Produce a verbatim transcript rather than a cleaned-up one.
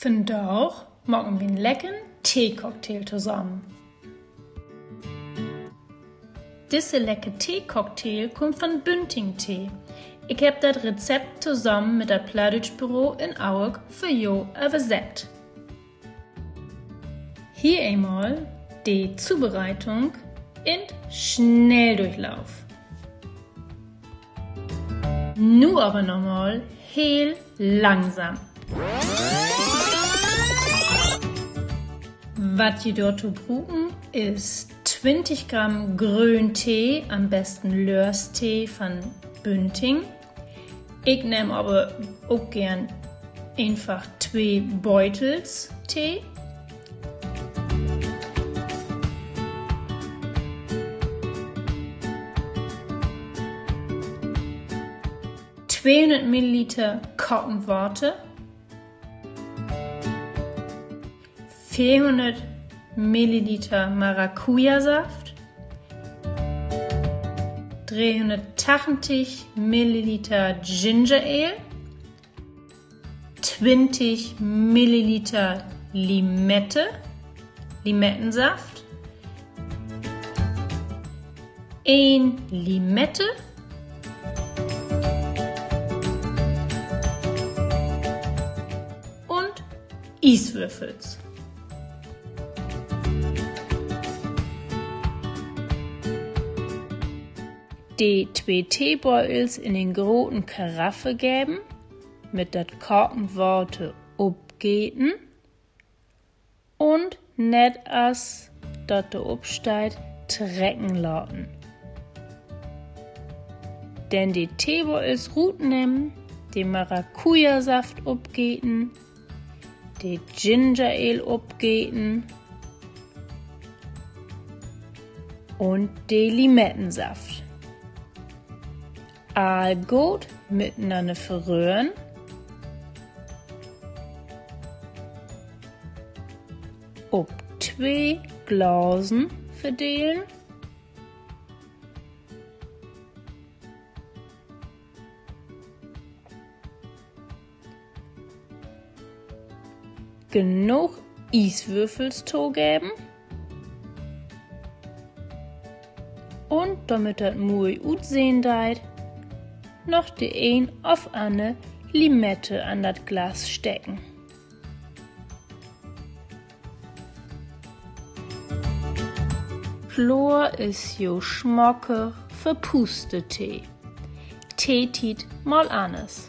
Vandaag maken wi en leckern Teecocktail tosamen. Disse lecker Teecocktail kummt van Büntingtee. Ik hebb dat Rezept tosamen mit dat Plattdüütsch Büro in Auerk för jo översett. Hier eenmal de Zubereitung in'n Schnelldurchlauf. Nu aver nochmal heel langsam. Wat ji dorto bruken, is twintig Gramm Gröntee, an'n besten Lööstee van Bünting. Ik nehm aver ok geern eenfach twee Beutels Tee. Tweehunnert Milliliter kokend Water. Veerhunnert Milliliter Maracujasaft. Dreehunnert tachentig Milliliter Ginger Ale. Twintig Milliliter Limette, Limettensaft. Een Limette. Un Ieswürfels. De twee Teebeutels in en groten Karaffe geven, mit dat kokend Water opgeten un nett as dat dor op steiht, trecken laten. Denn de Teebeutels rutnehmen, de Maracujasaft opgeten, de Ginger Ale opgeten un de Limettensaft. All goot mitenanner verröhren. Op twee Glasen verdelen. Genoog Ieswürfels togeven. Un dormit dat moi utsehn deit, noch de een of anner Limette an dat Glas steken. Kloor is jo smacke verpuuste Tee. Teetiet mal anners.